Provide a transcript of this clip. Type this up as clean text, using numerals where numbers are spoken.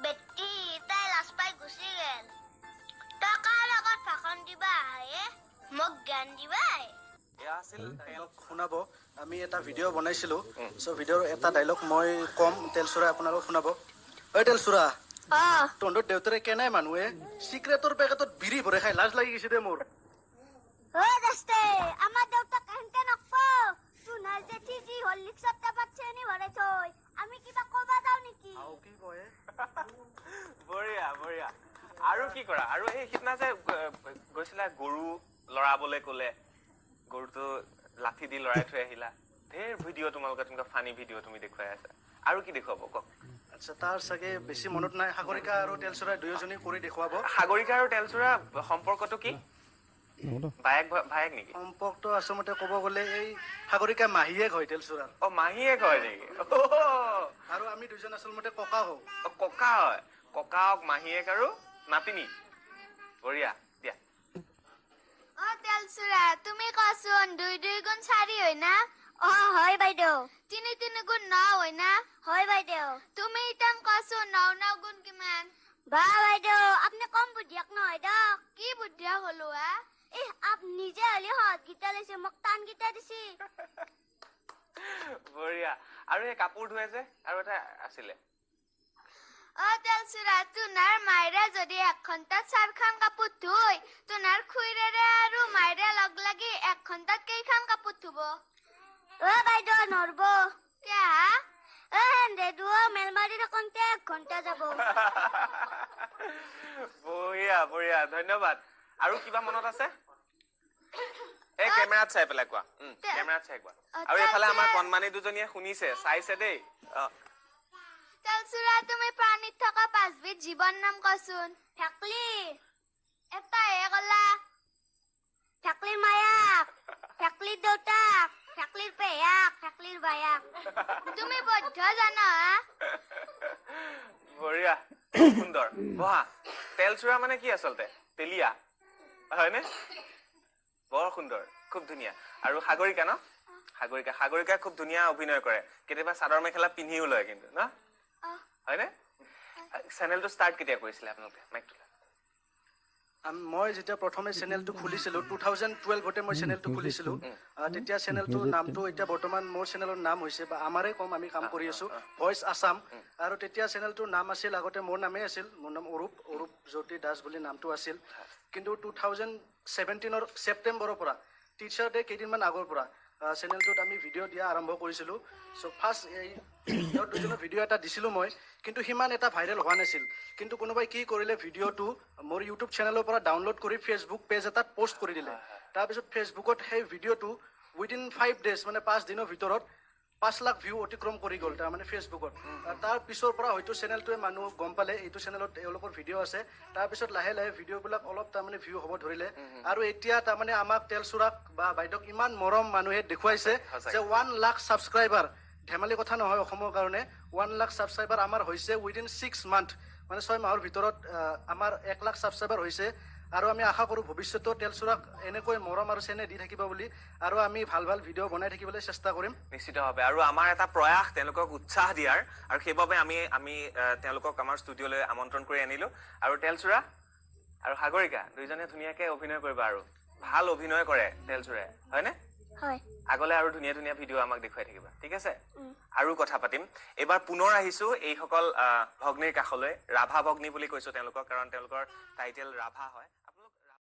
বেটি, তাই লাজ পাই গুচি গেল। তই কাৰ লগত ভাষণ দিবা আহে, মোক জ্ঞান দিবা আহে? এয়া আছিল ডাইলগ শুনাব। আমি এটা ভিডিঅ' বনাইছিলোঁ। চ' ভিডিঅ'ৰ এটা ডাইলগ মই ক'ম, তেলচোৰাই আপোনালোকক শুনাব। ঐ তেলচোৰা, তহঁতৰ দেউতাৰে কেনে মানুহে চিগাৰেটৰ পেকেটত বিড়ি ভৰাই খাই, লাজ লাগি গৈছে দে মোৰ। ঐ দোস্তে, আমাৰ দেউতাক এনকে নকব। তোনাৰ জেঠি যি হৰলিক্সৰ টেপাত চেনি ভৰাই থৈ, আমি কিবা কবা যাওঁ নেকি? আও কি কয়? বঢ়িয়া বঢ়িয়া। আৰু কি কৰা? আৰু এই সিদিনা যে গৈছিলা গৰু লৰাবলৈ ক'লে, গৰুটো লাঠি দি লৰাই থৈ আহিলা। ধেৰ ভিডিঅ' তোমালোকৰ তেনেকুৱা ফানী ভিডিঅ' তুমি দেখুৱাই আছা। আৰু কি দেখুৱাব কওক? আচ্ছা, তাৰ চাগে বেছি মনত নাই। সাগৰিকা আৰু তেলচোৰাই দুয়োজনী কৰি দেখুৱাব। সাগৰিকা আৰু তেলচোৰা সম্পৰ্কটো কি? বায়েক ভায়েক নেকি? সম্পৰ্কটো আচলতে ক'ব গ'লে এই সাগৰিকা মাহীয়েক হয় তেলচোৰাৰ। অ, মাহীয়েক হয় নেকি? আৰু আমি দুজন আচলতে ককা হওঁ। অ, ককা হয়। ককাক, মাহীয়েক আৰু নাতিনী। বঢ়িয়া দিয়া। অ তেলচোৰা, তুমি কচোন, 2 2 গুণ 4 হয় না? অ হয় বাইদেউ। 3 3 গুণ 9 হয় না? হয় বাইদেউ। তুমি ইতান কচোন, 9 9 গুণ কিমান? বা বাইদেউ, আপুনি কম বুদ্ধিয়ক নহয় দক। কি বুদ্ধিয়ক হলো হা? এহ, আপ নিজে হলি সহজ গীতা লৈছে, মোক টান গীতা দিছি। বঢ়িয়া। আৰু এই কাপোৰ ধুৱে যে, আৰু এটা আছিলে। অ তেলচোৰা, তোনাৰ মায়েৰে যদি 1 ঘণ্টাত 4খন কাপোৰ ধুই, তোনাৰ খুইৰেৰে আৰু মায়েৰে লগ লাগি 1 ঘণ্টাত কেইখন কাপোৰ ধুব? অ বাইদেউ, নৰব। কিয়া? অ হেন্দে দুও মেলমাৰি থাকোঁতে 1 ঘণ্টা যাব। বঢ়িয়া বঢ়িয়া, ধন্যবাদ। আৰু কিবা মনত আছে? এই কেমেৰাত চাই পেলাই কোৱা। কেমেৰাত চাই কোৱা। আৰু এইফালে আমাৰ কণমানি দুজনীয়ে শুনিছে, চাইছে দেই। তেলচোৰা, তুমি প্ৰাণীত থকা 5বিধ জীৱৰ নাম কচোন। ভেকলি। এটাহে কলা। ভেকলিৰ মায়াক, ভেকলিৰ দেউতাক, ভেকলিৰ পেহাক, ভেকলিৰ বায়াক। তুমি বৈধ্য জানা হা? বঢ়িয়া, সুন্দৰ। বহা। তেলচোৰা মানে কি আচলতে? তেলীয়া হয়নে? বৰ সুন্দৰ, খুব ধুনীয়া। আৰু সাগৰিকা ন? সাগৰিকা, সাগৰিকা খুব ধুনীয়া অভিনয় কৰে। কেতিয়াবা চাদৰ মেখেলা পিন্ধিও লয় কিন্তু ন, হয়নে? চেনেলটো ষ্টাৰ্ট কেতিয়া কৰিছিলে আপোনালোকে? মাইকটো। মই যেতিয়া প্ৰথমে চেনেলটো খুলিছিলোঁ 2012তে মই চেনেলটো খুলিছিলোঁ। তেতিয়া চেনেলটোৰ নামটো, এতিয়া বৰ্তমান মোৰ চেনেলৰ নাম হৈছে, বা আমাৰে ক'ম, আমি কাম কৰি আছোঁ, ভইচ আছাম। আৰু তেতিয়া চেনেলটোৰ নাম আছিল, আগতে মোৰ নামেই আছিল, মোৰ নাম অৰূপ, অৰূপ জ্যোতি দাস বুলি নামটো আছিল। কিন্তু 2017ৰ ছেপ্টেম্বৰৰ পৰা, টিচাৰ ডে কেইদিনমান আগৰ পৰা চেনেলটোত আমি ভিডিঅ' দিয়া আৰম্ভ কৰিছিলোঁ। চ' ফাৰ্ষ্ট এই সিহঁত দুজনৰ ভিডিঅ' এটা দিছিলোঁ মই, কিন্তু সিমান এটা ভাইৰেল হোৱা নাছিল। কিন্তু কোনোবাই কি কৰিলে, ভিডিঅ'টো মোৰ ইউটিউব চেনেলৰ পৰা ডাউনলোড কৰি ফেচবুক পেজ এটাত পষ্ট কৰি দিলে। তাৰপিছত ফেচবুকত সেই ভিডিঅ'টো উইদিন 5 ডেজ, মানে 5 দিনৰ ভিতৰত 5 লাখ ভিউ অতিক্ৰম কৰি গ'ল তাৰমানে ফেচবুকত। তাৰ পিছৰ পৰা হয়তো চেনেলটোৱে মানুহ গম পালে এইটো চেনেলত এওঁলোকৰ ভিডিঅ' আছে। তাৰপিছত লাহে লাহে ভিডিঅ'বিলাক অলপ তাৰমানে ভিউ হ'ব ধৰিলে। আৰু এতিয়া তাৰমানে আমাক তেলচোৰাক বা বাইদেউক ইমান মৰম মানুহে দেখুৱাইছে যে 1 লাখ ছাবস্ক্ৰাইবাৰ ধেমালি কথা নহয় অসমৰ কাৰণে। 1 লাখ ছাবস্ক্ৰাইবাৰ আমাৰ হৈছে উইদিন 6 মান্থ, মানে 6 মাহৰ ভিতৰত আমাৰ 1 লাখ ছাবস্ক্ৰাইবাৰ হৈছে। আৰু আমি আশা কৰোঁ ভৱিষ্যতেও তেলচোৰাক এনেকৈ মৰম আৰু চেনেহ দি থাকিব বুলি, আৰু আমি ভাল ভাল ভিডিঅ' বনাই থাকিবলৈ চেষ্টা কৰিম নিশ্চিতভাৱে। আৰু আমাৰ এটা প্ৰয়াস তেওঁলোকক উৎসাহ দিয়াৰ, আৰু সেইবাবে আমি আমি তেওঁলোকক আমাৰ ষ্টুডিঅ'লৈ আমন্ত্ৰণ কৰি আনিলোঁ। আৰু তেলচোৰা আৰু সাগৰিকা দুইজনে ধুনীয়াকে অভিনয় কৰিব, আৰু ভাল অভিনয় কৰে তেলচোৰাই, হয়নে? হয়। আগলে আৰু ধুনীয়া ধুনীয়া ভিডিঅ' আমাক দেখুৱাই থাকিবা, ঠিক আছে? আৰু কথা পাতিম। এইবাৰ পুনৰ আহিছো এইসকল ভগ্নীৰ কাষলৈ। ৰাভা ভগ্নী বুলি কৈছো তেওঁলোকক, কাৰণ তেওঁলোকৰ টাইটেল ৰাভা হয়।